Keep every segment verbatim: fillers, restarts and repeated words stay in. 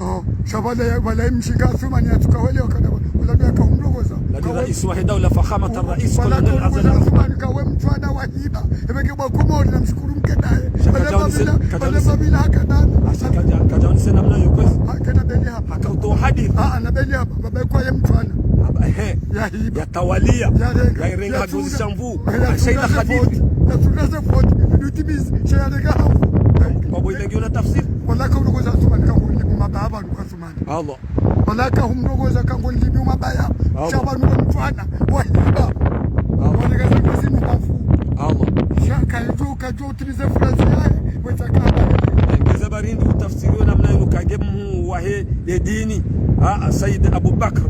Oh, sha pvala, pvala mshinga Athumani yatsuka wele wakana, wala ndu yakahumrongoza. Nani rais wahe daula, fakhamat rais, pvala colonel kahumrongoza Azali. Athumani kawe mtwana wa hiba. Ebe ke bwa Komori na mshukuru mke naye. Sha pvala kajaonise, babila, kajaonise. Pvala babila hakadani. Asha kaja, kajaonise namna yo kwezi. Ha, kena beli haba. Haka utoa hadith. Ah, na beli haba. Baba kwa ye mtwana. Haba, he. Ya hiba. Ya tawalia. Ya renga. Ya irenga. Ya gozi tunda. Shamvu. Ya asha ila tunda ze hadith. Vote. Ya tunda ze vote. Ndio timizi. Sha ya renga hafu. Babo ile ngiyo na tafsiri. Wala kahumrongoza Athumani kaho ndimi mabaya pvanu kwa Athumani. Allah. Wala kahumrongoza kaho ndimi mabaya. Allah. Sha pvanu wa mtwana wa hiba. Allah. Wale kaza kazi mbavu. Allah. Sha kajo, kajo utimize furazi yaye, wetsa kaba. Ngeza barindi utafsiri namna inu kage mhuu wahe ye dini. Ah, Sayyid Abu Bakr.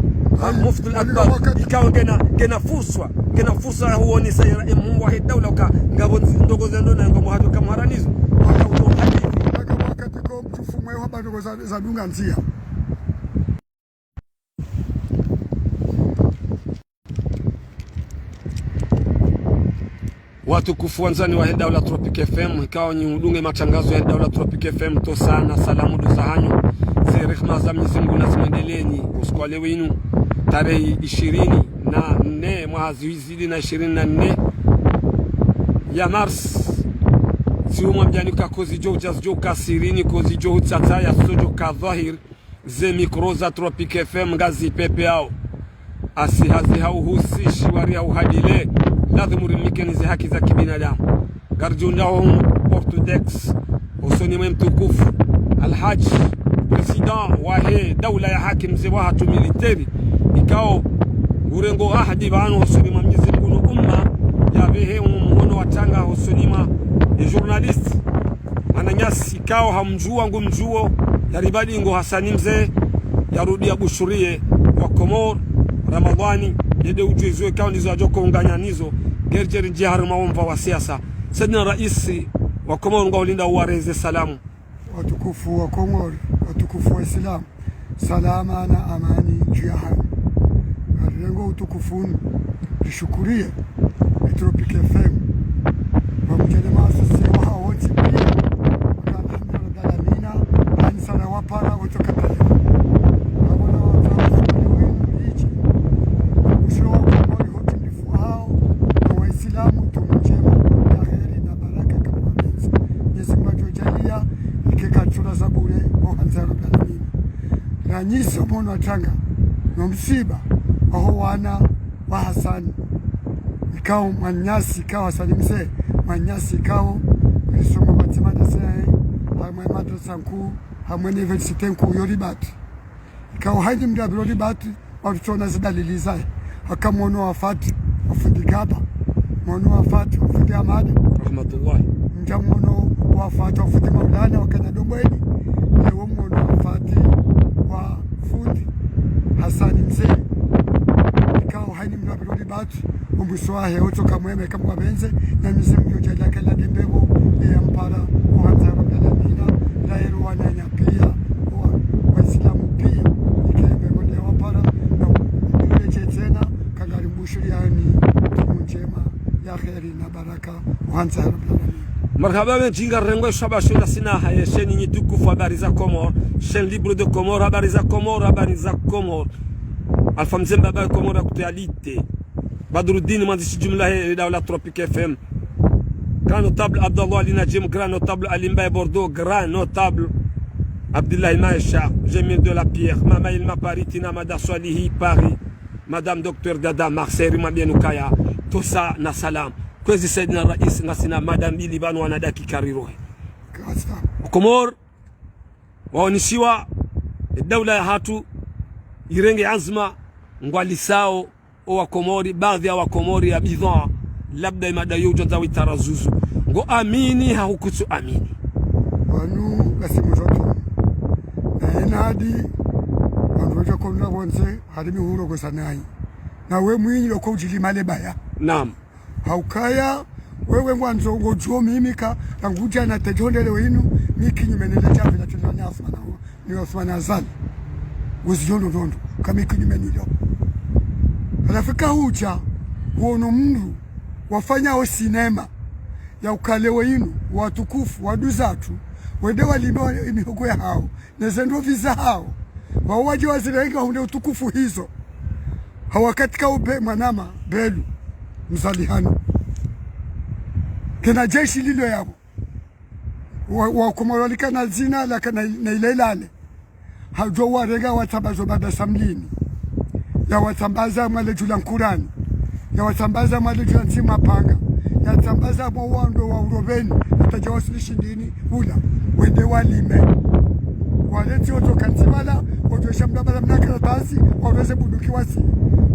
Ah, Mufti al-Akbar. Wakati ikao ngena, ngena fursa. Ngena fursa ya huonesa ye mhuu wahe daula ka ngapvo ndrongo zendo na ngapvo hadjo kamharanizo. Haka utoa hadith. Haka wakati ko mtufu mwe wa ndrongo za, za dunga ndzia. Watukufu wandzani wahe daula Tropic F M, ikao nyi udunge matrangazo ya daula Tropic F M, tosa na salamu ndo zahanyu, ze rehma za Mwenyezi Mungu na zimwendeleni, usiku wa leo inu, tarehi ishirini na nne, mwaha zihwi zili na ishirini na nne ya mars, ziumwa mdjani ka kozi djo udja zidjo ka sirini, kozi djo utsatsa ya sojo ka dhwahir, ze mikro za Tropic F M ngazi pepe yao. Asi hazi hauhusi shiwari hauhadile, lazimu rimikeni ze haki za kibinadamu. Ngaridjo undao Portudex, hosoni mwe mtukufu Alhadji, président wahe daula ya haki, mze wahatru militeri, ikao urengo ahadi pvanu hosoni mwa Mwenyezi Mungu no umma, yapvehe mhono wa tanga hosoni mwa e journaliste. Mwananyasi ikao hamdjuwa ngumdjuwo, yaribadi ngo Hasani Mze, yarudi yabushuriye wa Komor, Ramadhani, yende udjuwa izo ikao ndizo yadjo ko unganya nizo, ngeri djeri ndjiya harumwa omva wa siasa. Saidina Raisi wa Komor, ngwao ulinda uwareze salamu. Watukufu wa Komor, watukufu wa Islam. Salama na amani dju yahanyu. Ngarirengo utukufu unu, rishukuriye e Tropic F M. Pvamwedja ne maasisi wahawo wontsi piya. Alhamdulillah rabbil alamina, ani sana wapara wontsi katale. Wabona wapara wenu ichi. Usho wa Komori hoti mlifu hawo, na Waislamu tumu ndjema, ya heri na baraka kama mapendzi. Mwenyezi Mungu adjo djaliya, ike katsura za bure, ohandza rabbil alamina. Ranyisa mhono wa tanga no msiba waho wana wa Hasani. Ikao mwananyasi, ikao Hasani Mze, mwananyasi ikao, risoma pvadzima na saye, hamwe madrasa nkuu, hamwe université nkuu yo Ribati. Ikao hayini mndru yapviro Ribati, warutsona zidalili zahe. Haka mwono wafati wa fundi Gaba, mwono wafati wa fundi Amada. Rahmatullah. Mdja mwono wafati wa fundi Maulana wakana Dombweni. Ewo mwono wafati wa fundi Hasani Mze. Ikao hayini mndru yapviro Ribati, omwiso wahe otsoka mwema eka Mungu apvendze, na Mwenyezi Mungu yodjaliya kela ndembepvo, eya mpara, ohandza rabbil alamina, na ero wananya piya, wa, Waislamu piya, ike mbepvo nde wapara, na ule dje tsena, kangari mbushuriyani, tumu ndjema, ya heri na baraka, ohandza rabbil alamina. Marhaba, mendji ngarirengwe shaba shula sina haye, sheni nyi tukufu Habari za Comores, chaîne libre de Comores, Habari za Comores, Habari za Comores. Alpha Mze Mbaba Comores actualité. Badruddin, mwandzishi jumla he daula Tropic F M. Grand notable Abdallah Ali Najim, grand notable Ali Mbaye Bordeaux, grand notable Abdillahi Maesha, Jamil de la Pierre, Mama Ilma Paris, Tina Mada Swalihi Paris, Madame Docteur Dada Marseille, rimwambiye nukaya, tosa na salam. Kwezi Saidina Rais, ngasina mada mbili pvanu wana dakika rirohe. Kasta. Komori, waonishiwa, e daula yahatru, irenge anzma, ngwalisao, o Wakomori, baadhi ya Wakomori ya bidhaa, labda imada yo udjandza witarazuzu. Ngo amini hau kutsu amini. Pvanu ngasi mdru tu. Na enadi, wandru wadja kondra pvondze, hari mihuro kwesa nayi. Na we mwinyi loko udjili male baya. Naam. Haukaya, wewe ngwandzo ngodjuwo mimi ka, rangu djana tedjondele wenu, mi kinyume nele djapvi la tundwa ni Athumani, ni Athumani Azali. Wezi djondo djondo, kami kinyume nilo. Halafu kahudja, wono mndru, wafanyao sinema, ya ukaya leo inu, watukufu, waduzatru, Wende walime wa-, imihogo yahawo, ne zendrovi zahawo. Wawo wadje wazirenge wahundre utukufu hizo. Ha wakati kaupve mwanama, Belu, Mzalihani. Kena jeshi lilo yapvo. Wa, wa Komori walikana zina, lakana na ile lale. Hadjo warenga watsambaza Baba Samlini. Ya watsambaza Mwale djula Nkurani. Ya watsambaza Mwale djula Ntsi Mapanga. Ya tsambaza mwa wandru wa Uroveni. Hata dja wasili Shindini hula. Wende walime. Waleti oto kantsi bala, oto shamda bala mna karatasi, wareze bunduki wasi.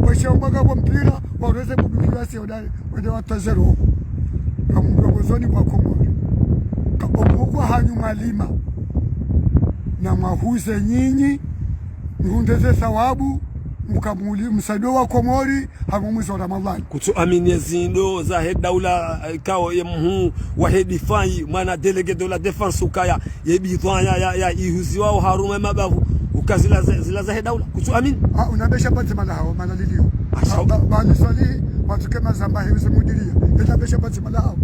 Weshe ombaga wa mpira, wareze bunduki wasi, oda, wende watwaze roho. Kamdrongozoni wa Komori. Ka omukwa hanyu mwalima. Na mwahuze nyinyi, mhundre ze thawabu, mkamuli, msaido wa Komori, hamu mwezi wa Ramadhani. Kutsu amini ye zindro zahe daula, eh, kao ye mhuu wahe difayi, mwana délégué de la défense ukaya, ye bidhwaa ya, ya, ya ihuziwao harumwa ye mabavu, uka zila ze-, zila zahe daula. Kutsu amini. Ah, unabesha pvadzima lahawo, mana lilio. Ah, shau- Ba, ba, ba, liswali, watsuke mazamba he uze mudiria. Unabesha pvadzima lahawo.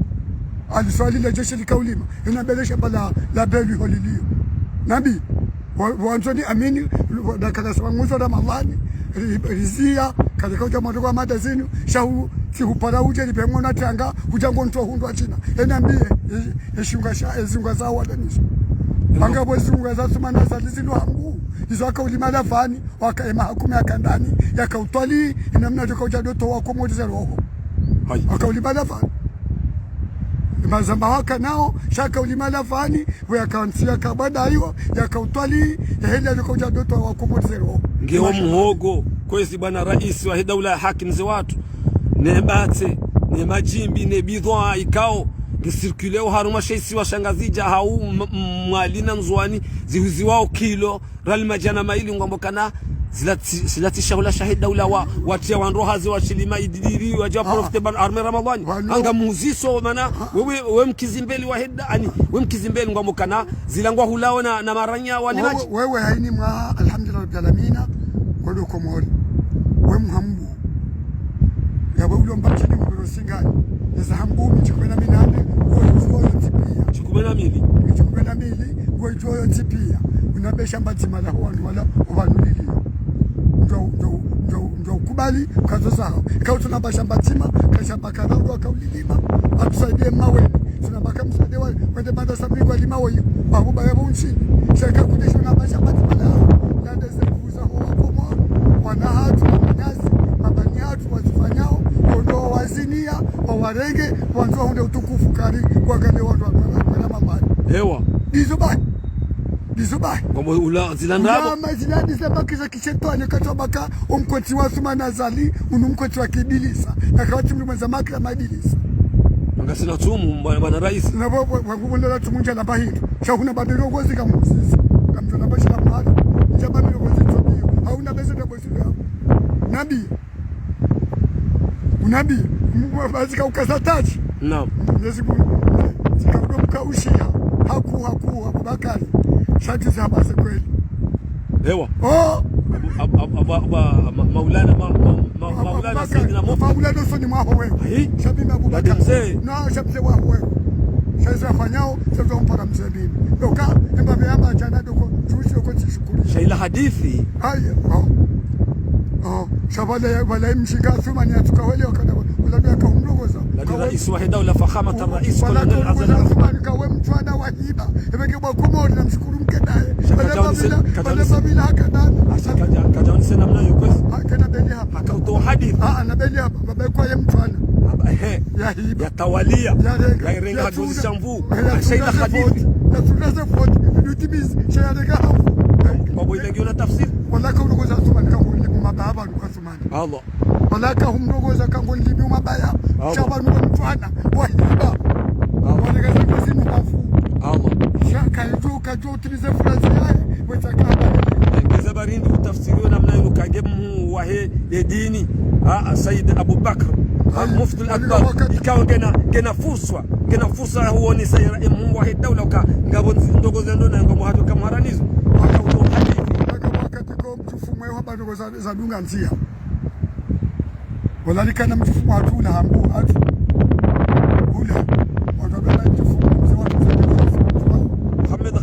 Aliswali le jeshi likaulima. Unabelesha pvala la Belu ho lilio. Nabi, wa, wandzoni amini, wa, dakala sawa mwezi wa Ramadhani, ri-, riziya, kaleka udja mwandu kwa mada zinu, sha hu, tsi hupara udje lipve mwana tanga, udja ngo ntsu hundru wa China. Enambie, e, e shunga sha, e zunga za wala nizo. Anga bo zunga za Sumana za lizi lwangu, izo akaulima lavani, waka ema hakume ya kandani, yakautwali, inamna joka udja doto wa Komori ze roho. Hai. Wakaulima lavani. Mazamba waka nao, sha akaulima lavani, we yakantsi yakabwada iyo, yakautwali, eheli ya joka udja doto wa Komori ze roho. Ngewo mhogo, kwezi bwana raisi wahe daula ya haki mze watru, ne batse, ne madjimbi, ne bidhwaa ikao, nge circuleo harumwa she isiwa sha Ngazidja hau m-, m-, Mwali na Ndzuwani, zihuziwao kilo, rali madjana mayili ngwambo kana, zila tsi, zila tsi shahula shahe daula wa, watria wandru hazi washilima ididiri, wadja profite ban arme Ramadhani. Anga muziso, mana, wewe, we mkizimbeli wahe da, ani, we mkizimbeli ngwambo kana, zila ngwahulao na, na maranya walimadji. Wewe, wewe haini mwaha, alhamdulillah rabbil alamina, kodo Komori. We mhambu. Yawe ulo mbachini mbiro singani. Eza hambu mi djikume na minane, we ulo yontsi pia. Djikume na mili. Djikume na mili, we ulo yontsi pia. Unabesha mbadzima laho wandru wala, ubanulili. Ndo, ndo, ndo, ndo kubali, kazo zaho. Ika utsuna basha mbadzima, kasha bakana, ndo akaulilima. Atusaidie mawe. Tsuna baka msaidie wa, wende mada sabri kwa lima woyo. Babu baya bo ntsini. Shaka kudesho na basha mbadzima laho. Yandeze kuza ho wa Komori. Wana hatru, wa mnyazi, mabani hatru, wazifanyao, kondo wazinia, wawarenge, wandzo wahundre utukufu kari, wagane wandru wa, wa, wa, wa mabani. Ewa. Ndizo bahi. Ndizo bahi. Kwambo ula zila ndrabo. Ula mazila ndizo bahi za kishetwani, katwa baka, omkwetsi wa Sumana Azali, unu mkwetsi wa kibilisa. Na kawati mlu mwenza makila mabilisa. Manga sina tsumu, bwana, bwana raisi. Na bo, bo, wangu bunda la tsumu ndjala bahiri. Sha huna babiro gozi kamuzizi. Kamtona basha la mali. Ndja babiro gozi tsobiyo. Hauna beze na bozi ya. Nabi. Unabi. Mwa bazika ukasa taji. Naam. Mwenyezi Mungu. Zika udo mkaushiya. Haku, haku, Abubakari. Shati za base kweli. Ewa. Oh. Abu, Abu, Abu, Abu, Abu, Ma-, Maulana, Ma-, Ma-, Ma-, Maulana Abubakari. Sayyidina Mufti. Maulana usoni mwaho wewe. Ahi. Shabi Abubakari. Mzee. No, sha mze waho wewe. Sha izo afanyao, sha izo mpara mze bini. Doka, emba mbe amba djana doko, tushi doko tishukuri. Sha ila hadithi. Aye, oh. Oh, sha bala ya, bala mshinga Athumani yatsuka wele wakana, ula ndo yakahumrogoza. Ladi rais wahe daula, fakhamata rais, wala colonel kahumrogoza Azali Athumani kawe mtwana wa hiba. Ebe ke bwa Komori na mshukuru mke naye. Sha bala kadjaonise, babila, kadjaonise. Bala babila hakadani. Asha kadja, kadjaonise namna yo kwezi. Hakana beli haba. Haka utoa hadithi. Ah, na beli haba. Baba kwa ye mtwana. Haba, he. Ya hiba. Ya tawalia. Ya renga. Ya renga. Ya haduzi tunda. Shambu. Ya tunda. Asha ila ze hadithi. Voti. Ya tunda ze voti. Nutimizi. Sha ya renga hafu. Kwambo ile ngiyo na tafsiri. Wala ka unuko za Athumani ka huli mababa nuko Athumani. Allah. Wala kahumrogoza kango ndimi umabaya. Allah. Sha banu wa mtwana. Wa hiba. Allah. Wale kaza kazi muhafu. Allah. Sha ka ijo kajo utimize furazi yaye. Wetsa kaba. Ngeza barindi utafsiriwe namna inu kage mhuu wahe ye dini. Ah, ah, Sayyid Abu Bakr. Ah, Mufti al-Akbar. Ikao ngena, ngena furswa. Ngena furswa ya huonesa ye mhuu wahe daula uka ngapvo ndrongo zendo na ngapvo hatu kamharanizo. Haka utoa hadithi. Haka wakati ko mtufu mwe wa banu za, za dunga ndzia. Walalikana mtufu mwa hatru na hambu hatru. Hula. Wandru wabeba mtufu mze wa mtufu. Muhammad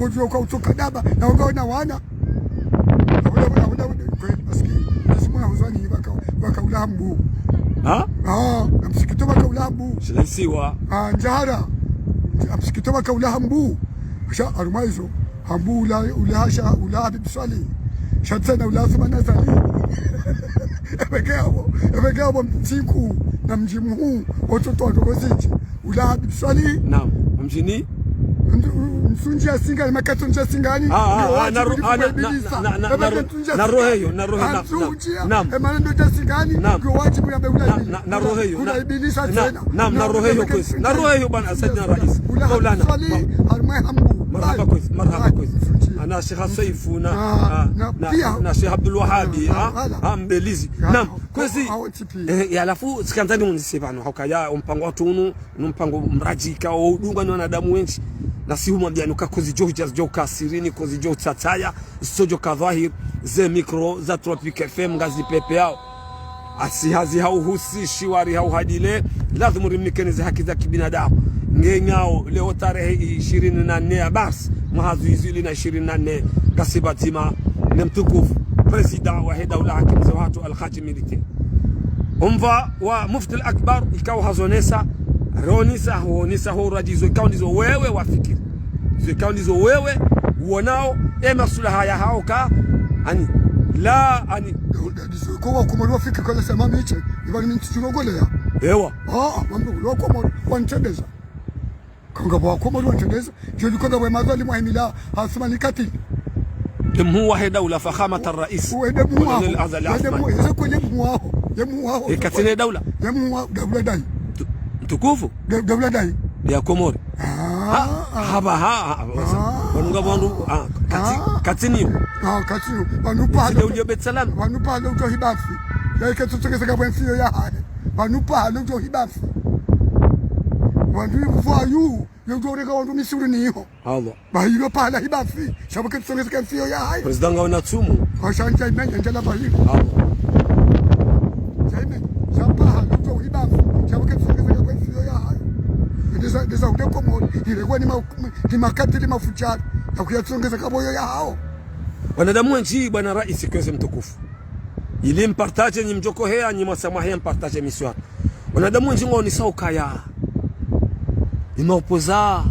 ngodjo ka utsoka daba, na wanga wana wana. Awula, awula, awula, kweli, maskini. Lazima na huzwani waka, waka ula hambu. Ha? Ah, na msikito waka ula hambu. Shilisiwa. Ah, njahara. Na msikito waka ula hambu. Sha, harumwa izo. Hambu ula, ula hasha, ula Habib Swali. Sha tsena ula Athumani Azali. Ebeke abo, ebeke abo mtsiku, na mdji muhuu, otsotwa ndoko zindji. Ula Habib Swali. Naam, mdjini? Mtu-, msundji ya singani, makatso ndja singani. Ah, ah, ah, na ro-, ah, na, na, na, na, na, na, na rohe yo, na rohe, na, na, naam. Emana ndo ndja singani, naam. Yo wadjibu ya be ula. Naam, na, na rohe yo, na, naam, na rohe yo kwezi. Na rohe yo bwana Saidina Rais. Ula Habib Swali, harumwa hambu. Marahaba kwezi, marahaba kwezi. Ana Sheikh Saifu na, na, na, na Sheikh Abdul Wahabi, ha? Ah, Mbelizi. Naam, kwezi. Eh, ya halafu, tsikandza ni unise pvanu, hauka ya, ompango watru unu, no mpango mradjika, o udungwa ni wanadamu wendji. Na si humwambia nuka kozi djo hudja, djo ka sirini, kozi djo tsatsaya, so djo ka dhwahir, ze mikro za Tropic F M ngazi pepe yao. Asi hazi hau husi, shiwari hau hadile, lazimu rimnikeni ze haki za kibinadamu. Ngenyao, leo tarehe ishirini na nne ya mars, mwaha zihwi zili na ishirini na nne, ngasi pvadzima, ne mtukufu, président wahe daula haki mze wahatru Al-Hadji Militaire. Omva wa Mufti Al-Akbar, ikao hazonesa, ronisa, honisa, horadji, izo ikao ndizo wewe wafikiri. Izo ikao ndizo wewe, uonao, e masulaha ya hao ka, ani, la, ani. Ndizo ikao wakomori wafikiri kala sema miche, iba ni mtsi tsuno golea. Ewa. Ah, mambo, wakomori, wantsendeza. Kanga wakomori wantsendeza. Djo likanga we madhwalimu wahimila, Athumani katili. Emhuu wahe daula fakhamat al-rais. Wende mhuu waho. Colonel Azali Athumani. Wende mhuu, eze kweli mhuu waho. Ye mhuu waho. E, katsina daula. Ye mhuu waho, daula ndayi? Mtu-, mtukufu? Da-, daula ndayi? Ya Komori. Ah, ha, ah. Haba, ha, ha, ha, ah. Wanu nga wandru, ah, katsi-, ah. Katsina yo. Ah, katsina yo. Pvanu pvahanu. Katsina yo Beit Salam. Pvanu pvahanu udjo hibafi. Ya ike tsutsongeza kabwe mfiyo ya hale. Pvanu pvahanu udjo hibafi. Wandru ivu wayu. Yo udjo reka wandru misuri niho. Allah. Bahiro pahala hibafi. Sha pvo ke tsutsongeza ke mfiyo ya hayo. Président nga una tsumu. Kwa sha ndja imenya ndjela bahiro. Allah. Ndja imenya. Sha pahala udjo hibafi. Sha pvo ke tsutsongeza ke mfiyo ya hayo. Ndiza, ndiza ude Komori. Ile kwa ni ma-, ni makatili mafudjari. Ya kuya tsutsongeza kabwe yo ya hao. Wanadamu wendji, bwana rais, kwezi mtukufu. Ili mpartage nyi mdjoko heya, nyi mwasa mwaheya mpartage emission. Wanadamu wendji ngwaonesa ukaya. Ni maopoza.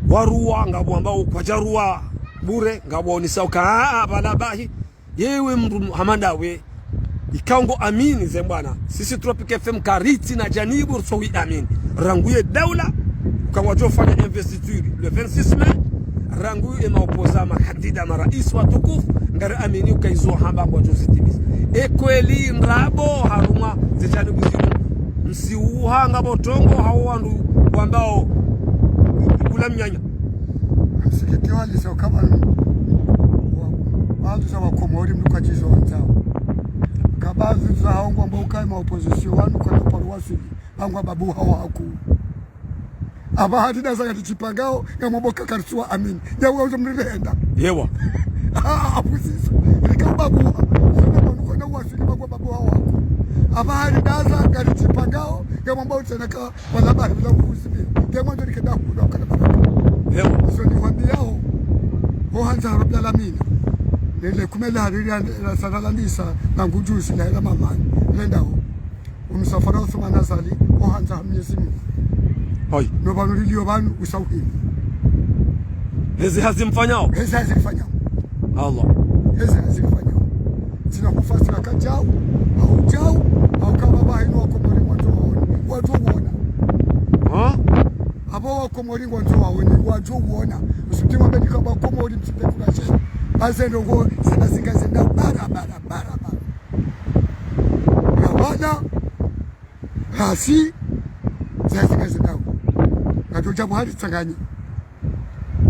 Waruwa, ngapvo wambao kwadjaruwa. Bure, ngapvo waonesa uka, ah, ah, pvala bahi. Yewe mdru Muhammad awe. Ikao ngo amini ze mbwana. Sisi Tropic F M karitsina djanibu rutso wi amini. Rangu ye daula. Uka ngwadjo fanya investiture le vingt-six mai. Rangu ye maopoza makandida marais watukufu, ngari amini uka izo hamba ngwadjo zitimiza. E kweli ndrabo harumwa ze djanibu zinu. Msiuha ngapvo trongo hao wandru wambao kula mnyanya. Msikiti wa lisa ukaba wa, wandru za wakomori mnuka jizo wandzao. Kabazi za hao ngwamba ukaye ma opposition wanu kana paruwasi. Angwa babu hawa haku. Aba hadi daza ngati chipangao, ngamwambo ka karitsuwa amini. Ya uwa uzo mrihenda. Yewa. Ah, apusiso. Nika babu. Sona manu kona uwasili bangwa babu hawa haku. Aba hadi daza ngati chipangao, ngamwambo utsena ka wala bahi ula ukusimi. Ngemwando nikenda hula ukana baraka. Yewa. So ni wambiyao. Ho handza Rabbil Alamina. Lele kume la hariri ya, la sara la ndisa, na ngudjuzi, la hela mamani. Lendao. Umsafara Othumani Azali, ohandza ha Mwenyezi Mungu. Hoi. No pvanu lilio pvanu, usauhini. Hezi hazi mfanyao? Hezi hazi mfanyao. Allah. Hezi hazi mfanyao. Zina kufasira kadjao, hau djao, hau kama bahino wa Komori ngwandzo waone. Ngwandzo waona. Ha? Abo wa Komori ngwandzo waone, ngwandzo waona. Usuti wa Amerika wa Komori msipekulashe. Baze ndrongo, zina zinga zenda bara, bara, bara, bara. Na wana, rasi, zina zinga zenda. Ngadjo djabu hari tsanganyi.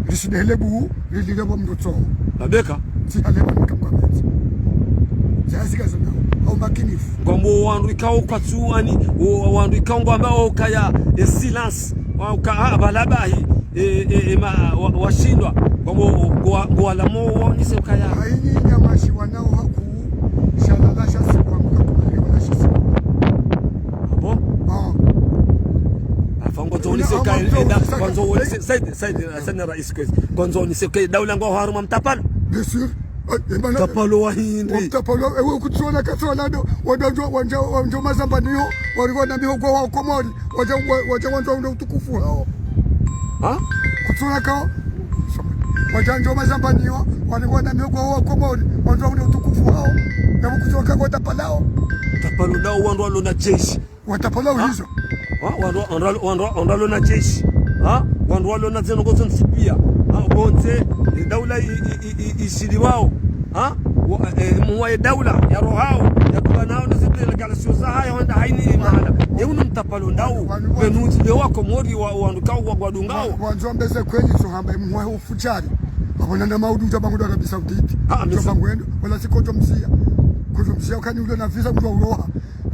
Lisidehele bu, lilile bo mndru tso. Nabeka? Tsi hale ba mkamkameti. Zina zinga zenda. Au makinifu. Ngwambo wandru ikao kwatsu ani, o, wandru ikao ngwamba o kaya, e, silence, wa uka, ah, balabahi, e, e, e, ma, wa, washindwa, ngwambo, ngwa, ngwalamo waonise ukaya. Haini nyamashi wanao haku, shalala shasi kwa mkakumani wala shisi. Ah bon? Ah. Afa ngwandzo onise ukaya, eda, ngwandzo onise, saidi, saidi, saidi na rais kwezi. Ngwandzo onise ukaya, daula ngwao harumwa mtapalo. Bien sûr. Mtapalo wa hindri. Mtapalo, ewe kutsiona katsi wanado, wandjo, wandjo, wandjo mazambaniyo, wali wana mihogo wa Komori, wadja, wa-, wadja wandjo ndo utukufu hao. Ha? Kutsiona kao, wadja ndjo mazambaniyo, wali wana mihogo wa Komori, wandjo ndo utukufu hao. Na kutsiona kao tapalao. Tapalo nao wandru walo na jeshi. Watapala uhizo. Ha? Wandru, wandru, wandru, wandru walo na jeshi. Ha? Wandru walo na zeno ngozo nsipia. Ha? Bonze, e, daula i, i, i, i, ishiliwao. Ha? Wa, e, muwa e daula, ya rohao, ya kubanao na zitele gala sio za haya, honda haini e mahala. E unu mtapalo ndao, wanu, wanu. Benuzi leo wa Komori wa, wandru kao wa, wadungao. Wa, wandzo mbeze kweli so hamba, e muwa ufujari. Abona na maudu uta bangu dwa kabisa utiti. Ha, amesa. Bangu endo, wala si kojo msia. Kojo msia ukani ulo na visa mdwa uroha.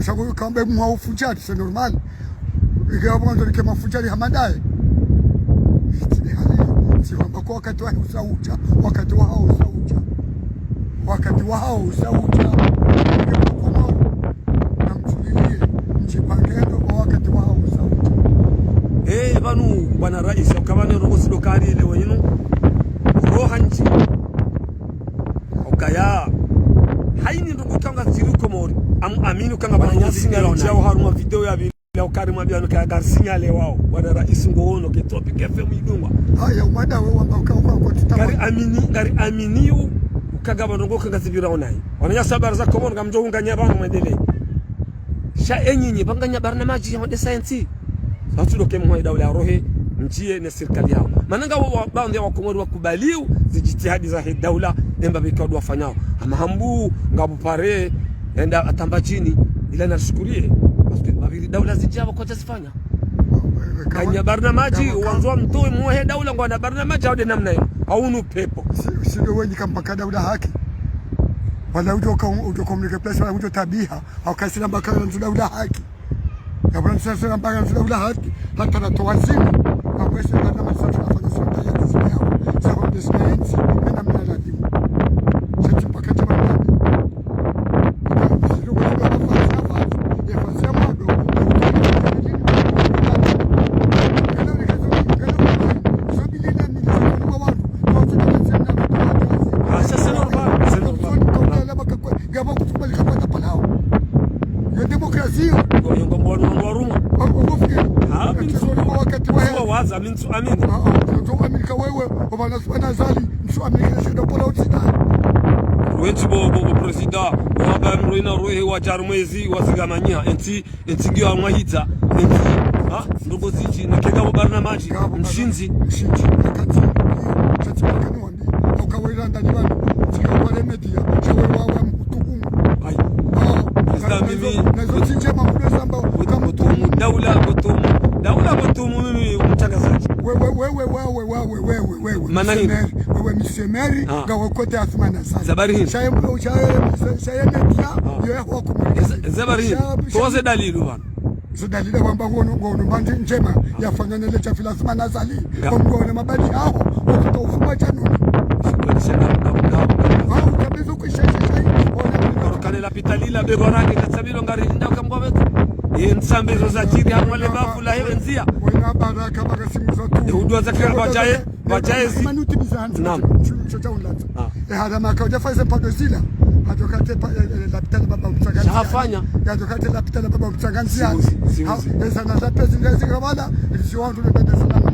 Sha ko kamba mwa ufujari, c'est normal. Ike abo ndo like mafujari hamadaye. Itsi de hali, tsi wamba ko wakati wa usaudja, wakati wa hao usaudja. Wakati wa hao usaudja. Ike mwa namtsulilie, mdjipange ndo kwa wakati wa hao usaudja. Eh, pvanu, bwana rais, ukaba ne roho sido kari ile wenu. Roha ntsi. Ukaya. Haini ndrongo ikao ngazidjiri Komori. Am-, amini ukaya ngapvo ndrongo zidjiri. Wananyasi ngalona. Harumwa video ya bila ukari mwa biano kaya ngari signalé wao. Bwana rais ngoono ke Tropic F M idungwa. Haya, umada we wamba uka, uka, uka, tuta. Ngari amini, ngari amini u, ukaya ngapvo ndrongo ukaya ngazipvira onayi. Wananyasi habari za Komori ngamdjo unganya pvanu mwendelee. Sha enyinyi, pvanganya barnamaji ya wande sayansi. Hatsu doke mwa e daula ya rohe, ndjiye ne sirikali yao. Mana nga wa, wa, baadhi ya Wakomori wakubaliu, zijitihadi za he daula, emba bika wadu wafanyao. Ama hambu, ngapvo pare, enda atamba chini, ila na shukuriye. Parce que mabiri daula zidjao kwa zifanya. Kanya barnamaji, wandzo wamtowe mwa he daula, ngwana barnamaji, hau de namna yo. Hau nu pepo. Si, si ndo wenyi kampaka daula haki. Wala ujo ka, ujo communiqué presse, wala ujo tabiha. Hau kasina mbaka nzu daula haki. Ya bwana sasa na mbaka nzu daula haki. Hata na towa zini. Hau kwesi na nama sasa afanya sasa ya zini yao. Sasa kwa desi na yentsi. Mena mna na dimu. Sasa mpaka chama nani. Sasa kwa sababu nafasi, nafasi. Ya fasi ya mwado. Ah, ça, c'est normal, c'est normal. Ngapvo kukubali kapata palao. Yo démocratie yo. Yo, yo, ngombo wanu, wanu warumwa. Wa, wa, wa, ah, mi ntsu, wakati wa, ntsu waza, mi ntsu amini. Ah, ah, ntsu amini ka wewe, obana, obana Azali, ntsu amini ka shindo pola utsida. Wetsi bo, bo, bo président, waba mroina rohe wa charumwezi, wazigamanyiha, entsi, entsi ngiyo amwahidza, entsi, ha, ndrongo zindji, na kenga bo barnamaji, mshindzi. Mshindzi, wakati, iyo, chati wakati wa Hauka wera ndani wanu, tsika kwa remedia, shawe wa, wa mkutukumu. Ayi. Ah, président mimi, na izo, na izo tsinjema mkulo zamba, uka mkutukumu. Daula, mkutukumu. Daula, mkutukumu, mimi, mtangazaji. Wewe, wewe, wewe. Mana hini? Missionnaire, wewe missionnaire, ah, ngawe kote Athumani Azali. Zabari hini? Shaye mkulo, shaye, shaye media, ah, yo ya huwa kumulika. Za-, zabari hini? Sha-, sha-, toze dalilu bwana. Zo dalili wamba ngono, ngono mbandzi ndjema, yafanya nele chafila Athumani Azali. Nga. Kwa mgone mabali hao, wafuta ufuma chanuni. Sikuwa nisema, nga, nga, nga. Wao, utabezo kushasha shai, ona. Kanela pitalila, bego rangi, katsabilo ngari, nda kamgwa beto. Ye ntsambe zo zadjiri, hamwale bafu la hewe nzia. Wena baraka, baka simu za tu. Ye udwa za kira bajaye, bajaye zi. Naam. Sho tsa unlatsa. Ah. E, hata maka udja fanya ze pado zila. Hadjo kate pa, e, e, lapitali baba mtsanga ndziani. Shahafanya. Hadjo kate lapitali baba mtsanga ndziani. Siuzi, siuzi. Ha, e, zana za pezi ngazi kabala, e, zi wandru ne bende salama.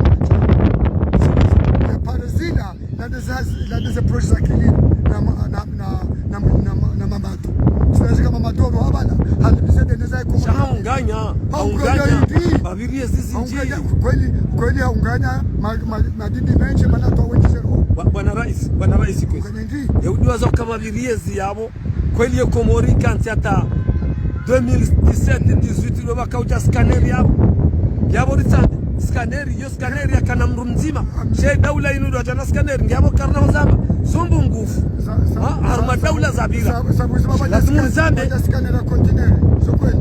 E, pado zila, la ndeze hazi, la ndeze projet za kilimo, na ma-, na, na, na, na, na, na mamato. Sina zika mamato no habala, hali bize ndeze za iko. Shahaunganya, haunganya, haunganya. Indi. Babiri ezi zindji. Haunganya, kweli, kweli haunganya, ma-, ma-, madini mendji, mana twa wendji zero. Bwa-, bwana rais, bwana rais kwezi. Haunganya indi. Ye udiwaza uka babiri ezi yapvo, kweli ye Komori kantsi hata deux mille dix-sept, dix-huit, ndo baka udja scanner yapvo. Yapvo ritsande, scanner, yo scanner yakana mdru mdzima. She daula inu ndo yadja na scanner, ngiyapvo karina huzamba. Zumbu ngufu. Sa-, sa-, ha, harumwa daula zapvira. Sa-, sa-, sa-, lazimu mzambe. Scanner ya container. So kweli.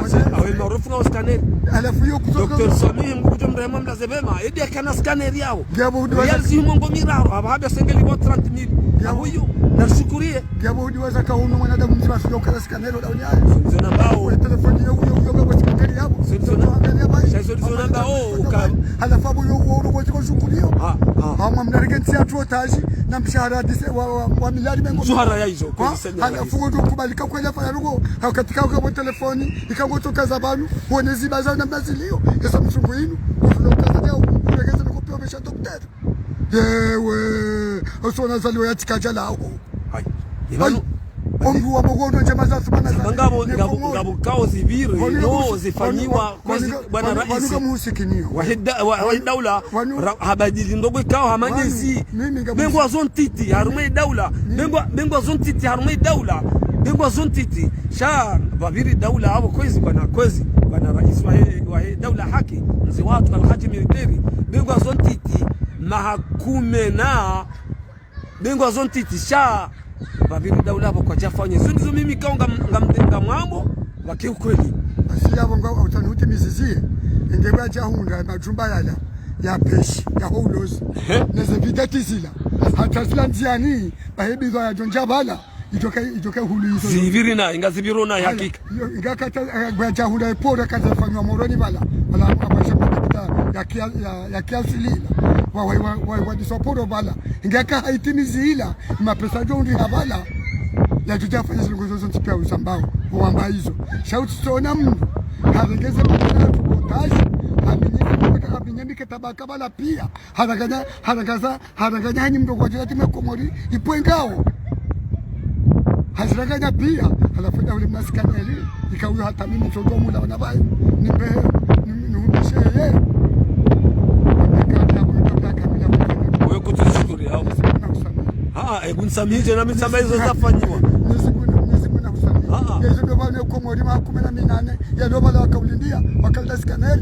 Ase, awe maarufu nga scanner. Halafu yo kutoka Docteur Sami, Mngu kudjo mrehema mlaze pvema. Edi yakana scanner yapvo. Ngiyapvo udiwaza. Riali zihwi mengo miraru, hapva hapva sengeli bo trente mille. Ngiyapvo. Ahuyu, nashukuriye. Ngiyapvo udiwaza ka unu mwanadamu mdzima sio kana scanner ola unya. Solution ambao. Kwa telefoni yo, yo, yo, kwa scanner yapvo. Solution. Solution ambao. Sha solution ambao, uka- Halafu apvo yo, wo, wo, wo, wo, shukuriyo. Ha, ha. Hamwa mnarike ntsi ya tuotaji, na mshahara dise, wa, wa, wa miliari mengo. Mshahara ya izo, ha? Kwezi senya. Halafu wo ndo kubali ka kweli afanya lugo, ha, katika uka bo telefoni, ika ngo toka za pvanu, wone ziba za namna ziliyo, esa msungu inu, ufuno kaza jao, uregeze nuko pia umesha docteur. Yewe, usona zaliwa ya tikaja laho. Hai. Hai. Ipvanu, omndu wa magondo ndjema za sumana za. Ngapvo, ne ngapvo, Komori. Ngapvo kao zipviri, wanu no, ngamu-, zifanyiwa, wanu, kwezi, wanu, bwana wanu, wanu rais. Ngamuhusikinio. Wahe da-, wa-, wahe daula, wanu, ra-, habadili ndrongoo ikao hama wanu, ngezi. Mimi ngamu- Bengwa zontiti, harumwa daula. Mimi. Bengwa, bengwa zontiti, harumwa daula. Bengwa zontiti. Sha, babiri daula apvo kwezi, bwana kwezi. Bwana rais wahe, wahe daula haki. Mze watru alhaji militeri. Bengwa zontiti, mahakume na bengwa zontiti sha. Babiri daula apvo kwadjafanya. Zo ndizo mimi kao ngam-, ngam-, ngamwambo, wake ukweli. Basi yapvo nga utani utimizizie. Ende wadja hundra majumba yala, ya peshi, ya ho ulozi. Ehe. Neze vidati zila. Hata zila ndziani, bahe bidhwa yadjo ndja pvala. Idjoka, idjoka hulu izo. Zipviri na, inga zipviri na, haya, hakika. Yo, inga kata, eh, bwa djahula eporo kaza fanywa Moroni pvala. Pvala, pvala, pvala, ya kia-, ya, ya kiasili ila. Wa, wa, wa, wa, wa diso poro pvala. Inga ka haitimizi ila, mapesa djo undri ha pvala. Yadjo djafanya zilongo zozo ntsi pia usambao. Wamba izo. Sha utsisona mndru. Harengeze pvala tukotaji. Haminyeni, haminyeni ke tabaka pvala pia. Haranganya, harangaza, haranganya hanyi mndru kwadjila tima Komori, ipvwe ngao. Haziranganya pia, halafu nda ule mna scanner, ika uyo hata mimi tsodo mula wana bayi, nimbe, ni, ni, nihumishe ye. Wameka, ya, uyo, ya, kamila, uyo kutu shukuri, au. Na usami. Ah, e, kunisamihi, na mimi samba izo zafanyiwa. Mwenyezi Mungu, Mwenyezi Mungu na usami. Ah, ah. Yezo ndo pvanu Komori maha kume na minane, ya ndo pvala wakaulindia, wakalinda scanner.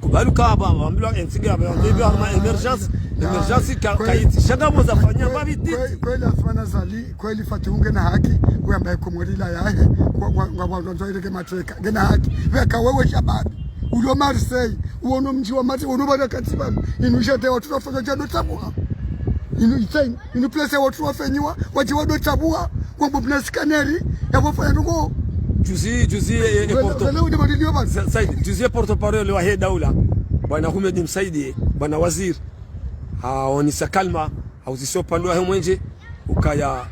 Kubali ka apva, wambilwa entsi nge apva, wambilwa hama émergence, émergence ka, kweli, kayitsi. Sha ngapvo zafanya, kweli, kwapvi titi. Kweli, kweli, Asmana Zali, kweli Fati unge na haki, kuyamba Komori la yahe, kwa, kwa, kwa, kwa, kwa, ireke mateka, nge na haki. Weka wewe shababi, ulo Marseille, uono mdji wa Marseille, uono bara katiba, inu jete watu wafanya djado tabuha. Inu itsaini. Inu place ya wandru wafenyiwa, wadji wado tabuha, wambo mna scanner, ya wafanya ndrongoo. Juzi, juzi, e, e, e, porte-, wele, wele, wele, wele, wele, Sa-, Said, juzi e porte-parole wahe daula, bwana Houmed Msaidié, bwana waziri, haonesa kalima, hauzisa upande wahe mwenje, ukaya,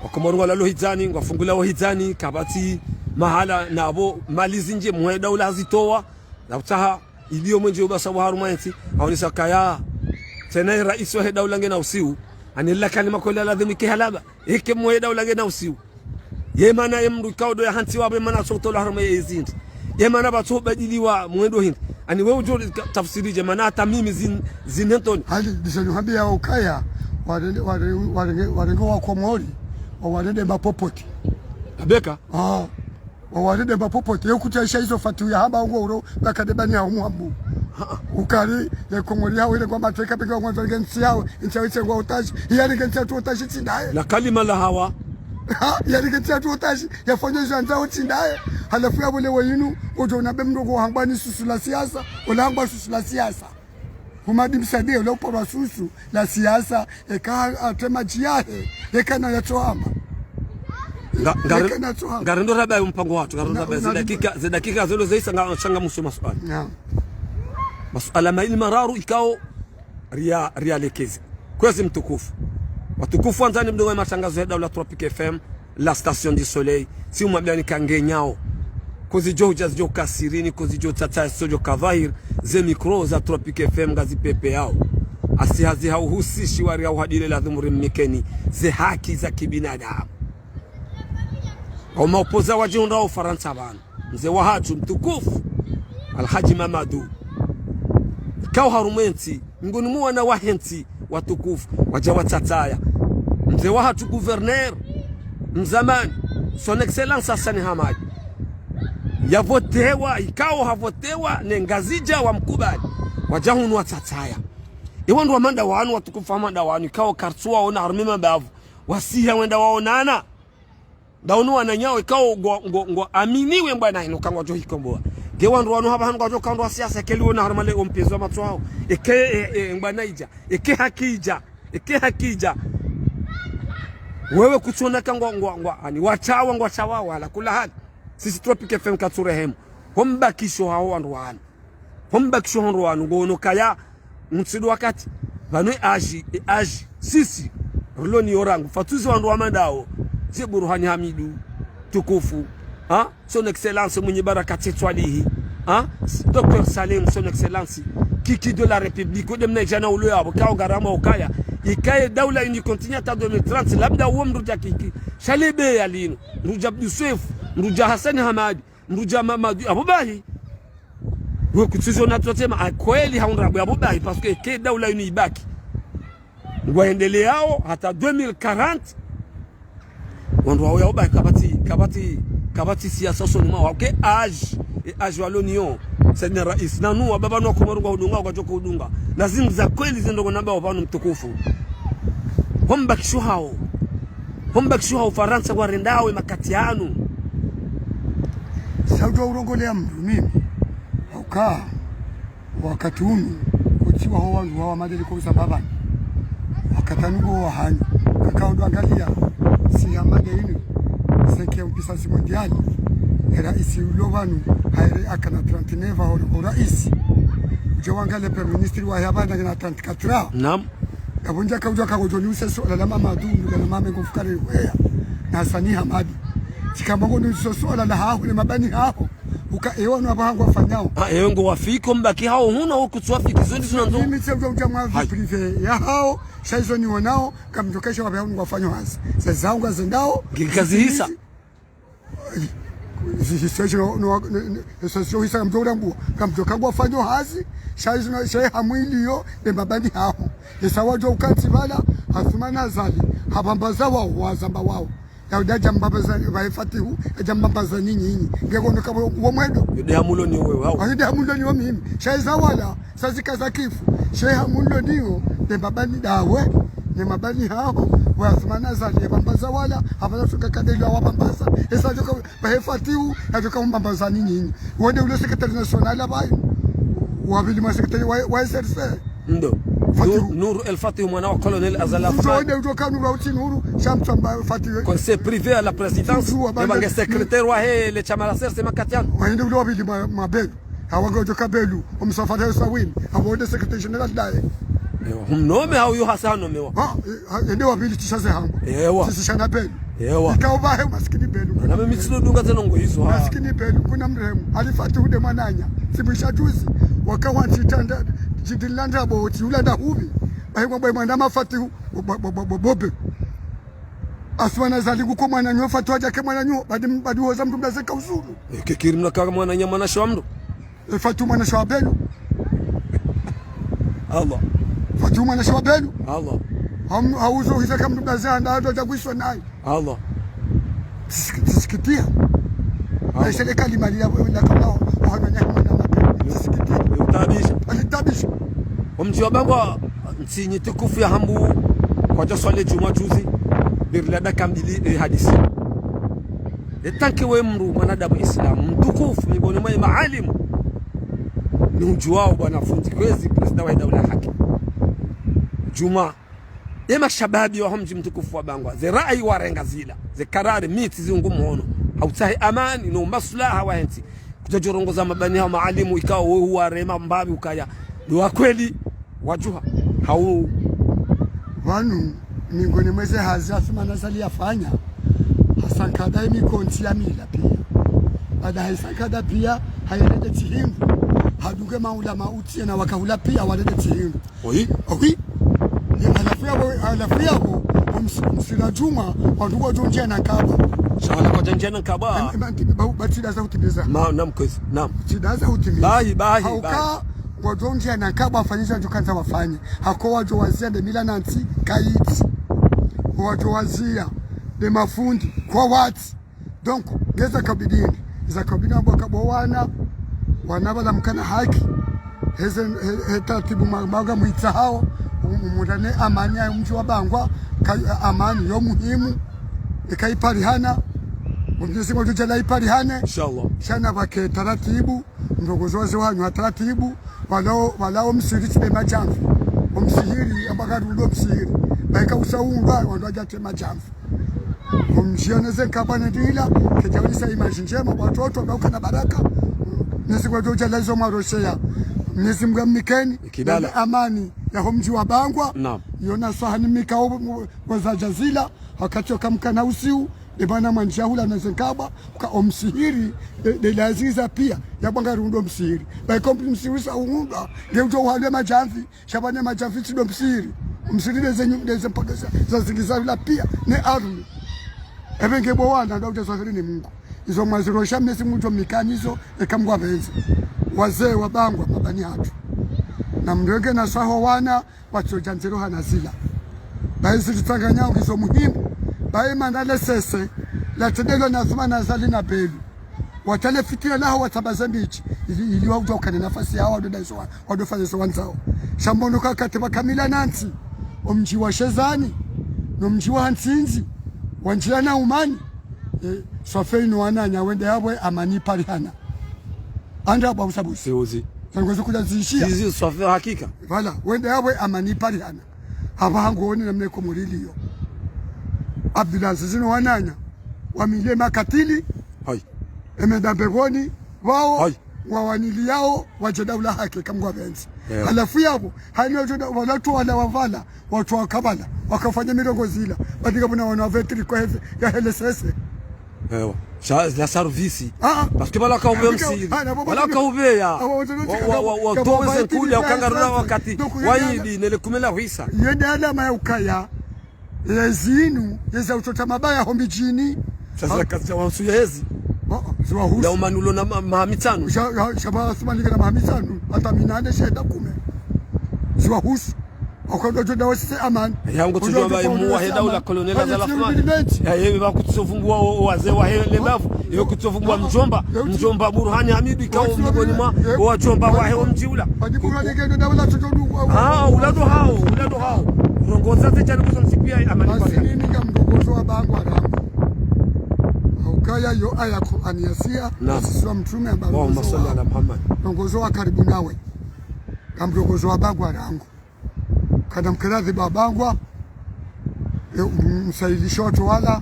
wakomori ngwalalo hidzani, ngwafungulao hidzani, kapvatsi mahala, na apvo mali zindji, mwe daula hazitowa, na utsaha, iliyo mwenje ubasa wa harumwa entsi, haonesa kaya, tsena ye raisi wahe daula ngena usiu, ani la kalima kweli ladhimu ike halaba, eke mwe daula ngena usiu. Ye mana ye mndru ikao ndo ya hantsi wapve mana tsotolwa harumwa ye zindji. Ye mana pvatso badiliwa mwendo hindri. Ani we udjo ka-, tafsiri dje mana hata mimi zin-, zinentoni. Hali, disa nuhambi ya ukaya, warende, warende, warende, warende wakomori, wa warende mapopoti. Abeka? Ah. Wawarende mapopoti, ye kutsaisha izo Fati ya hamba ungo uro, bakade bani ya umuhambu. Ha. Ukari, ye Komori yawe ile kwa mateka peke wa ngwandzo nge ntsi yawe, ntsi yawe itse ngwa otaji, yari nge ntsi yatru otaji tsi ndaye. La kalima la hawa. Ha, yari nge ntsi yatru otaji, yafanya izo yandzao tsi ndaye. Halafu ya pvole wa inu, udjo unambe mndru ngo hangwa ni susu la siasa, ola hangwa susu la siasa. Houmed Msaidié, ola uporwa susu la siasa, eka atre madji yahe, eka na yatsohamba. Nga-, ngare-, eka na yatsohamba. Ngarendo raba yo mpango watru, ngarendo raba ze dakika, ze dakika zelo zeisa nga, sha ngamuso masuala. Naam. Masuala mayili mararu ikao riya, riyalekeze. Kwezi mtukufu. Watukufu wandzani mdungao ye matangazo ya daula Tropic F M, la station du soleil. Si umwambiani ka ngenyao. Kozidjo hudja zidjo ka sirini, kozidjo tsatsa zidjo ka dhwahir, ze micro za Tropic F M ngazipvepveyao. Asi hazi hauhusishi wari hauhadile ladhimu rimnikeni, ze haki za kibinadamu. Hau maopoza wadjihundrao Ufarantsa pvanu. Mze wahatru mtukufu, Alhadji Mamadou. Ikao harumwa entsi, ngoni mwa wana wahe ntsi watukufu, wadja watsatsaya. Mze wahatru gouverneur, mzamani, Son Excellence Hassani Hamadi. Yavotewa, ikao havotewa, ne Ngazidja wamkubali. Wadja hunu watsatsaya. Ewa ndo wamanda wanu, watukufu wamanda wanu, ikao kartsu waona harumwa mabavu. Wasiha wenda waonana. Ndawo unu wananyao ikao ngwa, ngwa, ngwa aminiwe mbwana inu ka ngwadjo hikomboa. Nge wandru wanu hapvaha ngwadjo ka wandru wa siasa, eke liona harumwa le ompezo wa matso hawo. Eke, e, e, mbwana idja. Eke haki idja. Eke haki idja. Wewe kutsona ka ngwa, ngwa, ngwa, ani, watsawa, ngwatsawa, wala kula hali. Sisi Tropic F M katsurehemu. Ho mbakisho hawo wandru wanu. Ho mbakisho hondro wanu, ngono kaya, mtsidu wakati, pvanu e âge, e âge, sisi, rilo ni yorangu, fatuzi wandru wamandao, ze Burhani Hamidu, tukufu, ha? Son Excellence Mwinyi Baraka Tse Twalihi, ha? Docteur Salim, Son Excellence, Kiki de la République, ode mna idjana ulo yapvo, kao ngarama ukaya, ikaye daula ini continue hata deux mille trente, labda uwo mndru dja Kiki, sha le beya linu, mndru dja Abdou Soefo, mndru dja Hassani Hamadi, mndru dja Mamadou, apvo bahi. Ngwe kutsuzo na twatsema, a kweli haundra bwe apvo bahi, parce que eke daula inu ibaki. Ngwaendeleao hata deux mille quarante. Wandru wao yao bahi kapvatsi, kapvatsi, kapvatsi siasa usoni mwawo. Ke âge, e âge walo niyo. Seigneur Rais, nanu wababa nwa Komoro ngwa hudunga, ngwadjo ka hudunga. Na zindru za kweli zindrongo nambao pvanu mtukufu. Ho mbakisho hawo. Ho mbakisho hawo Farantsa ngwarendao e makati yanu. Saudi wa urongolea mndru mimi. Hauka, wakati unu, kutiwa ho wandru wawa madeli kwa usababani. Wakati anu ngo wahanyu. Kaka ndo angalia, si ya mada inu, cinquième puissance mondiale. E raisi ulo pvanu, haire akana trente-neuf aho, o raisi. Udjo wangalia Premier Ministre wa yapvana akana trente-quatre ans. Naam. Yapvo ndjaka udjo ka ngodjo ni use suala la Mamadou, ndo la mame ngo fukare hweya. Na Hassani Hamadi. Tsikamba ngo ni use suala la haho, ne mabani haho. Uka ewa no apvaha ngwafanyao. Ah, ewe ngo wafiko mbaki hao huna wo kutsu wafiki. Zo ndizo nandzo. Mimi tse udjo udja mwa vie privée ya hao, sha izo nionao, kamdjo kesha wapve hao ngwafanyo hazi. Sa zao ngazendao. Ngikazihisa. Zi-, zi-, zi-, no, no, no, zi-, zi-, hisa kamdjo urambua, kamdjo ka ngwafanyo hazi, sha izo na, sha hamu iliyo, ne mabani haho. Esa wadjo ukantsi pvala, Assoumani Azali, hapvambaza wao, wazamba wao. Ya uda dja mbambaza, pvahe Fatihu, dja mbambaza ni nyinyi. Nge kono kabo, uwo mwendo. Yude hamu lo ni wewe, hao. Ayude hamu lo ni wo mimi. Sha iza wala, sa zika za kifu. Sha hamu lo niyo, ne mabani dawe, ne mabani haho, wa Assoumani Azali, hapvambaza wala, hapvambaza suka kadeli wapvambaza. Esa djoka, pvahe Fatihu, yadjoka mbambaza ni nyinyi. Wonde ulo secrétaire national abayi. Wapvili mwa secrétaire wa, wa S R C. Ndo. Fatihu. Nour, Nour El Fatihu mwana wa Colonel Azali Assoumani. Wonde udjo ka Nour wa utsi Nour, sha mtsamba Fatihu. Conseil privé à la présidence. Fuzu wa bande. Eba nge secrétaire wahe le shama la S R C makati yanu. Wonde ulo wapvili mwa, mwa Belu. Hawa ngodjo ka Belu, omsafara yo sawini, hawa wonde secrétaire général daye. Ewa, humnome hau yo hasa hanomewa. Ha, e, ha, ende wapvili tisha ze hangu. Ewa. Sisi shana Belu. Ewa. Ikao pvahe umasikini Belu. Na mimi tsino dunga ze ndrongo izo, ha. Masikini Belu, kuna mrehemu. Ali Fatihu nde mwananya. Tsimwisha juzi. Waka wantsi tanda, jidilanda bo, tsi ulanda hubi. Bahi kwa bwe mwana ma Fatihu, bo, bo, bo, bo, bo, bobe. Assoumani Azali nguko mwananyo, Fatihu adja ke mwananyo, badi, badi woza mndru mdaze ka uzulu. E, kekiri mna kaka mwananya mwanashe wa mndru. E, Fatihu mwanashe wa Belu. Allah. Fatihu mwanashe wa Belu. Allah. Ham-, hauzo hisa ka mndru mdaze handa hando dja kwiswa nayi. Allah. Tsisik-, tsisikitia. Allah. Na isele kalima lila, la kama, wahano nyahi mwana mape. Tsisikitia. Utabisha. Alitabisha. Omdji wa Bangwa, ntsi nyi tukufu ya Hambu, kwadja swali djumwa juzi, birila daka mbili, e, hadisi. E tanke we mndru, mwanadamu Islamu, mtukufu, miongoni mwa maalimu. Ni udjuwao bwana fundi kwezi, prezida wa daula haki. Djumwa, e mashababi wa homdji mtukufu wa Bangwa, ze rai warenga zila, ze karari mitsi ziungu mhono, hautsahe amani, no maslaha wa hentsi, kudjadjorongoza mabani hao maalimu, ikao wo huwarema mbapvi ukaya, ndo wa kweli, wadjuha, hau. Pvanu, Miongoni mwa ze hazi Athumani Azali yafanya, hasankada ye mikontsi ya mila pia. Baada hayisankada pia, hayelede tsi hindru. Hadunge maulama utsiye na wakahula pia walede tsi hindru. Oui. Oui. Ye halafu yapvo, halafu yapvo, oms-, omswili wa djumwa, wandru kwadjondjiya na nkaba. Sha wala kwadjondjiya na nkaba. Em, em, ba-, ba-, tsi ndaza hutimiza. Ma, naam, kwezi, naam. Tsi ndaza hutimiza. Bahi, bahi, hauka, bahi. Wadjondjiya na nkaba wafanyisha djukandza wafanye. Hako wadjo waziya nde mila na ntsi kayitsi. Wadjo waziya nde mafundi kwawatsi. Donc, ngeza kabidini. Za kabidini wabwaka bo wana. Wana pvala mkana haki. Heze, he, he taratibu ma-, maga mwitsa hao. Um-, umundane amani ya mdji wa Bangwa. Ka-, amani yo muhimu. Ikayiparihana. Mwenyezi Mungu djala iparihane. Inshallah. Sha na pvwake taratibu. Ndrongoo zo wazee wanyu wa taratibu, walao, walao msihiri tsi nde madjamvi. Omsihiri, amba karundo msihiri. Baika usaundwa, wandru wadja tsi madjamvi. Omdjioneze nkaba ne ndila, kedja wonesa image ndjema, watoto, wandru wakana baraka. Mwenyezi Mungu djala izo mwarosheya. Mwenyezi Mungu amnikeni. Ikibala. Nende amani, ya ho mdji wa Bangwa. Naam. Yona swahani mika o, o, o za jazila, wakati oka mkana usiu, nde mana mwandjiya hula na ze nkaba, ka omsihiri, nde, nde laziza pia, ya bwanga rundo msihiri. Baika omsihiri sa uundwa, nge udjo uhalwe madjamvi, sha pvanu madjamvi tsi ndo msihiri. Omsihiri nde ze nyu-, nde ze mpaka za, za zingiza hula pia, ne arme. Ebe nge bo wana, ndo udja swahili ni Mungu. Izo mwazirosha Mwenyezi Mungu djo mnikani izo, eka Mungu apvendze. Wazee wa Bangwa, mabani hatru. Na mrenge na swaho wana, watsodja ndziro hana zila. Bahi zilitsanganya ngizo muhimu. Bahi mana le sese, latendelo na Athumani Azali na Belu. Watale fitina laho watsambaze midji, ili, ili waudjo ukane nafasi yawo wadjo dayizo wa-, wadjo fanya zo wandzao. Sha mbono kakati pvwaka mila na ntsi, omdji wa Shezani, no mdji wa Hantsindzi, wandjiya na umani, e, swafi inu wananya wende yapvo amani iparihana. Anda bwa usabusi. Siuzi. Zangozi kula zishiya. Sizi swafi hakika. Pvala, wende yapvo amani iparihana. Hapva hangu wone namna iko murili yo. Abdulaziz no wananya. Wamile makatili. Hai. Emenda mbepvoni. Wao. Hai. Wawaniliyao. Wadje daula haki eka Mungu apvendze. Ewa. Halafu yapvo. Hani wadjo da-, wala tu wala wapvala. Watru waka pvala, wakafanya mirongozi ila, batika pvuna wana wavetiri kwa heve, ya hele sese. Ewa. Sha, la service. Ah, ah. Parce que pvala waka uveya msihiri. Pvala waka uveya. Wa, wa, wa, wa, towe ze nkuli ya ukanga rula wakati wa idi, nele kume la hwisa. Yende alama ya ukaya, ye zinu, ye za utsotsa mabaya ho mbidjini. Sasa kazi ya wansu ya hezi. Oh, ziwahusu. Ya umanulo na ma-, maha mitsanu. Sha, sha, sha ba Athumani kana maha mitsanu, hata minane shenda kume. Ziwahusu. Wakando djo dawa sise amani. Yangu tsudjua ba imu wahe daula colonel Azali Athumani. Ya yeye ba kutsovumbua o, o wazee wahe le bavu. Yeye kutsovumbua mdjomba. Mdjomba Burhani Hamidi kao mgoni mwa o wadjomba wahe o mdji ula. Ah, ulado hao, ulado hao. Rongoza ze djani kuzo ntsiku ya amani. Basi mimi ngamrongozo wa Bangwa rangu. Ukaya yo aya Qur'ani yasiya, naam. Sisi wa mtrume amba Allahumma salli ala Muhammad. Rongozo wa karibu nawe. Ngamrongozo wa Bangwa rangu. Kana mkeradhi ba Bangwa, e, m-, msailisho watru wala,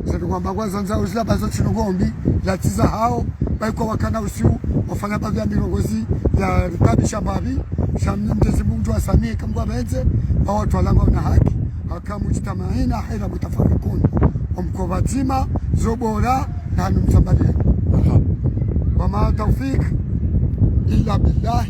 zatu kwamba kwa zanza uzila baza tsi ndrongoo mbi, la tsiza hao, bahi kwa wakana usiu, wafanya baadhi ya mirongozi, ya ritabi sha babi, sha Mwenyezi Mungu asamihi eka Mungu apvendze, ba watru walangwa na haki, haka mujtamaina haira mutafarikun. Omko pvadzima, zo bora, na hanu mtsambalia. Aha. Wama taufik illa billah.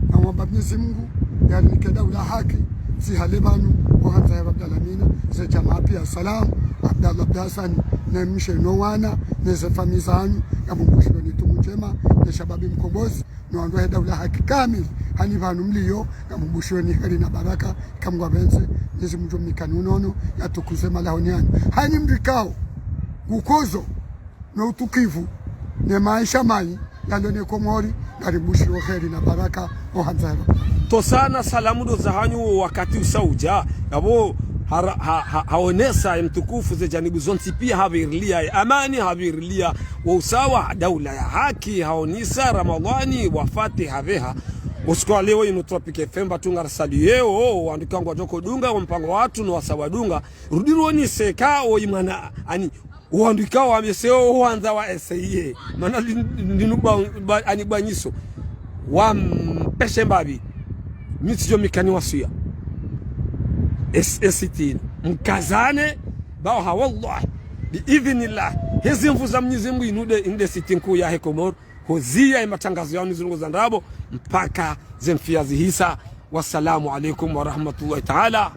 Na wamba Mwenyezi Mungu, yarinike daula haki, tsi hale pvanu, ohandza ya Rabbil Alamina, ze jamaa pia salam, Abdallah Abdul Hassan, ne mshe no wana, ne ze fami zanu, ya Mungu shilo ni tumu ndjema, ne shababi mkombozi, no wandru wahe daula haki kamili, hani pvanu mliyo, ya Mungu shilo ni heri na baraka, eka Mungu apvendze, Mwenyezi Mungu mnikani unono, ya tukuze malahoni yanyu. Hani mrikao, ukozo, no utukivu, ne maesha mai, yalo ne Komori, ngaribushiro heri na baraka, ohandza ya Rabbi. Tosana salamu ndo zahanyu wakati usaudja, yapvo hara-, ha-, ha-, haonesa ye mtukufu ze janibu zontsi pia havirilia, ye amani havirilia, wo usawa, daula ya haki, haonesa Ramadhani, wafati haveha. Usiku wa leo inu Tropic F M, ba tunga rasaliyeo, wandru ikao ngwadjoko dunga, wo mpango watru no wasaya wadunga, rudi ruonese ka, o imwana, ani, wandru ikao wameseo ohandza wa S A A. Mana lin-, linu ba-, ba-, ani banyiso. Wampveshe mbapvi. Mi tsidjo mikani wasuya. S-, S T. mkazane, baha wallahi, biidhnillah, he zimvu za Mnyezi Mngu inu nde, inde siti nkuu yahe Komori, huziya ye matangazo yanu zilongo za ndrabo, mpaka ze mfiya zihisa. Wassalamu alaikum warahmatullahi taala.